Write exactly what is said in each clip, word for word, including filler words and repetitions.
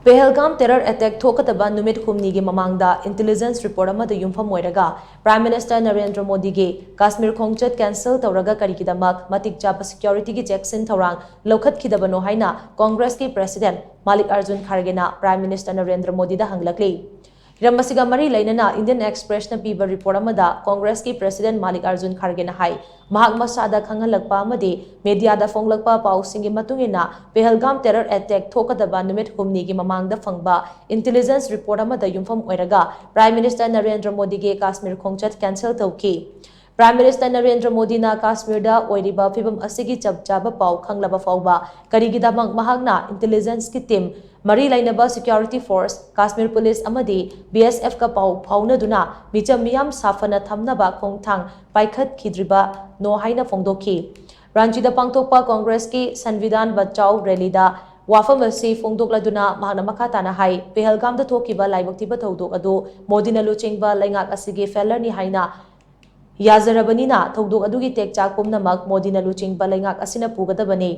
ꯄꯦꯍꯜꯒꯥꯝ terror attack ꯊꯣꯛꯀꯗꯕ ꯅꯨꯃꯤꯠ ꯍꯨꯝꯅꯤꯒꯤ ꯃꯃꯥꯡꯗ ꯏꯟꯇꯦꯂꯤꯖꯦꯟꯁ ꯔꯤꯄꯣꯔꯠ ꯑꯃꯗ ꯌꯨꯝꯐꯝ ꯑꯣꯏꯔꯒ ꯄ꯭ꯔꯥꯏꯝ ꯃꯤꯅꯤꯁꯇꯔ ꯅꯔꯦꯟꯗ꯭ꯔ ꯃꯣꯗꯤꯒꯤ ꯀꯥꯁꯃꯤꯔ ꯈꯣꯡꯆꯠ ꯀꯦꯟꯁꯦꯜ ꯇꯧꯔꯒ ꯀꯔꯤꯒꯤꯗꯃꯛ ꯃꯇꯤꯛ ꯆꯥꯕ ꯁꯦꯀ꯭ꯌꯨꯔꯤꯇꯤꯒꯤ ꯆꯦꯛꯁꯤꯟ ꯊꯧꯔꯥꯡ ꯂꯧꯈꯠꯈꯤꯗꯕꯅꯣ ꯍꯥꯏꯅ ꯀꯣꯡꯒ꯭ꯔꯦꯁꯀꯤ ꯄ꯭ꯔꯦꯁꯤꯗꯦꯟꯠ ꯃꯥꯂꯤꯛ ꯑꯔꯖꯨꯟ ꯈꯥꯔꯒꯦꯅ ꯄ꯭ꯔꯥꯏꯝ ꯃꯤꯅꯤꯁꯇꯔ ꯅꯔꯦꯟꯗ꯭ꯔ ꯃꯣꯗꯤꯗ ꯍꯪꯂꯛꯂꯤ꯫ ꯍꯤꯔꯝ ꯑꯁꯤꯒ ꯃꯔꯤ ꯂꯩꯅꯅ ꯏꯟꯗꯤꯌꯟ ꯑꯦꯛꯁꯄ꯭ꯔꯦꯁꯅ ꯄꯤꯕ ꯔꯤꯄꯣꯔꯠ ꯑꯃꯗ ꯀꯣꯡꯒ꯭ꯔꯦꯁꯀꯤ ꯄ꯭ꯔꯦꯁꯤꯗꯦꯟꯠ ꯃꯥꯂꯤꯛ ꯑꯔꯖꯨꯟ ꯈꯥꯔꯒꯦꯅ ꯍꯥꯏ, ꯃꯍꯥꯛ ꯃꯁꯥꯗ ꯈꯪꯍꯜꯂꯛꯄ ꯑꯃꯗꯤ ꯃꯦꯗꯤꯌꯥꯗ ꯐꯣꯡꯂꯛꯄ ꯄꯥꯎꯁꯤꯡꯒꯤ ꯃꯇꯨꯡ ꯏꯟꯅ ꯄꯦꯍꯜꯒꯥꯝ ꯇꯦꯔꯔ ꯑꯦꯇꯦꯛ ꯊꯣꯛꯀꯗꯕ ꯅꯨꯃꯤꯠ ꯍꯨꯝꯅꯤꯒꯤ ꯃꯃꯥꯡꯗ ꯐꯪꯕ ꯏꯟꯇꯦꯂꯤꯖꯦꯟꯁ ꯔꯤꯄꯣꯔꯠ ꯑꯃꯗ ꯌꯨꯝꯐꯝ ꯑꯣꯏꯔꯒ ꯄ꯭ꯔꯥꯏꯝ ꯃꯤꯅꯤꯁꯇꯔ ꯅꯔꯦꯟꯗ꯭ꯔ ꯃꯣꯗꯤꯒꯤ ꯀꯥꯁꯃꯤꯔ ꯈꯣꯡꯆꯠ ꯀꯦꯟꯁꯦꯜ ꯇꯧꯈꯤ꯫ ꯄ꯭ꯔꯥꯏꯝ ꯃꯤꯅꯤꯁꯇꯔ ꯅꯔꯦꯟꯗ꯭ꯔ ꯃꯣꯗꯤꯅ ꯀꯥꯁꯃꯤꯔꯗ ꯑꯣꯏꯔꯤꯕ ꯐꯤꯕꯝ ꯑꯁꯤꯒꯤ ꯆꯞ ꯆꯥꯕ ꯄꯥꯎ ꯈꯪꯂꯕ ꯐꯥꯎꯕ ꯀꯔꯤꯒꯤꯗꯃꯛ ꯃꯍꯥꯛꯅ ꯏꯟꯇꯦꯂꯤꯖꯦꯟꯁꯀꯤ ꯇꯤꯝ, ꯃꯔꯤ ꯂꯩꯅꯕ ꯁꯦꯀ꯭ꯌꯨꯔꯤꯇꯤ ꯐꯣꯔꯁ, ꯀꯥꯁꯃꯤꯔ ꯄꯨꯂꯤꯁ ꯑꯃꯗꯤ ꯕꯤ ꯑꯦꯁ ꯑꯦꯐꯀ ꯄꯥꯎ ꯐꯥꯎꯅꯗꯨꯅ ꯃꯤꯆꯝ ꯃꯤꯌꯥꯝ ꯁꯥꯐꯅ ꯊꯝꯅꯕ ꯈꯣꯡꯊꯥꯡ ꯄꯥꯏꯈꯠꯈꯤꯗ꯭ꯔꯤꯕꯅꯣ ꯍꯥꯏꯅ ꯐꯣꯡꯗꯣꯛꯈꯤ꯫ ꯔꯥꯟꯆꯤꯗ ꯄꯥꯡꯊꯣꯛꯄ ꯀꯣꯡꯒ꯭ꯔꯦꯁꯀꯤ ꯁꯟꯕꯤꯙꯥꯟ ꯕꯆꯥꯎ ꯔꯦꯂꯤꯗ ꯋꯥꯐꯝ ꯑꯁꯤ ꯐꯣꯡꯗꯣꯛꯂꯗꯨꯅ ꯃꯍꯥꯛꯅ ꯃꯈꯥ ꯇꯥꯅ ꯍꯥꯏ, ꯄꯦꯍꯜꯒꯥꯝꯗ ꯊꯣꯛꯈꯤꯕ ꯂꯥꯏꯕꯛ ꯊꯤꯕ ꯊꯧꯗꯣꯛ ꯑꯗꯨ ꯃꯣꯗꯤꯅ ꯂꯨꯆꯤꯡꯕ ꯂꯩꯉꯥꯛ ꯑꯁꯤꯒꯤ ꯐꯦꯂꯔꯅꯤ ꯍꯥꯏꯅ ꯌꯥꯖꯔꯕꯅꯤꯅ ꯊꯧꯗꯣꯛ ꯑꯗꯨꯒꯤ ꯇꯦꯛꯆꯥꯛ ꯄꯨꯝꯅꯃꯛ ꯃꯣꯗꯤꯅ ꯂꯨꯆꯤꯡꯕ ꯂꯩꯉꯥꯛ ꯑꯁꯤꯅ ꯄꯨꯒꯗꯕꯅꯤ꯫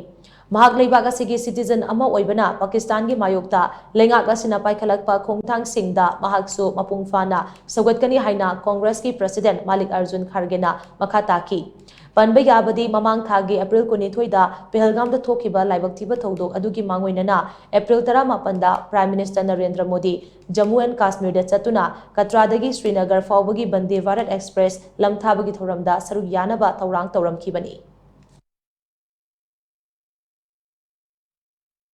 ꯃꯍꯥꯛ ꯂꯩꯕꯥꯛ ꯑꯁꯤꯒꯤ ꯁꯤꯇꯤꯖꯟ ꯑꯃ ꯑꯣꯏꯕꯅ ꯄꯥꯀꯤꯁꯇꯥꯟꯒꯤ ꯃꯥꯌꯣꯛꯇ ꯂꯩꯉꯥꯛ ꯑꯁꯤꯅ ꯄꯥꯏꯈꯠꯂꯛꯄ ꯈꯣꯡꯊꯥꯡꯁꯤꯡꯗ ꯃꯍꯥꯛꯁꯨ ꯃꯄꯨꯡ ꯐꯥꯅ ꯁꯧꯒꯠꯀꯅꯤ ꯍꯥꯏꯅ ꯀꯣꯡꯒ꯭ꯔꯦꯁꯀꯤ ꯄ꯭ꯔꯦꯁꯤꯗꯦꯟꯠ ꯃꯥꯂꯤꯛ ꯑꯔꯖꯨꯟ ꯈꯥꯔꯒꯦꯅ ꯃꯈꯥ ꯇꯥꯈꯤ꯫ ꯄꯟꯕ ꯌꯥꯕꯗꯤ, ꯃꯃꯥꯡ ꯊꯥꯒꯤ ꯑꯦꯄ꯭ꯔꯤꯜ ꯀꯨꯟꯅꯤꯊꯣꯏꯗ ꯄꯦꯍꯜꯒꯥꯝꯗ ꯊꯣꯛꯈꯤꯕ ꯂꯥꯏꯕꯛ ꯊꯤꯕ ꯊꯧꯗꯣꯛ ꯑꯗꯨꯒꯤ ꯃꯥꯡꯑꯣꯏꯅꯅ ꯑꯦꯄ꯭ꯔꯤꯜ ꯇꯔꯥꯃꯥꯄꯟꯗ prime minister Narendra Modi Jammu and ꯀꯥꯁꯃꯤꯔꯗ ꯆꯠꯇꯨꯅ ꯀꯇ꯭ꯔꯥꯗꯒꯤ ꯁ꯭ꯔꯤꯅꯒꯔ ꯐꯥꯎꯕꯒꯤ ꯕꯟꯗꯦ ꯚꯥꯔꯠ ꯑꯦꯛꯁꯄ꯭ꯔꯦꯁ ꯂꯝꯊꯥꯕꯒꯤ ꯊꯧꯔꯝꯗ ꯁꯔꯨꯛ ꯌꯥꯅꯕ ꯊꯧꯔꯥꯡ ꯇꯧꯔꯝꯈꯤꯕꯅꯤ꯫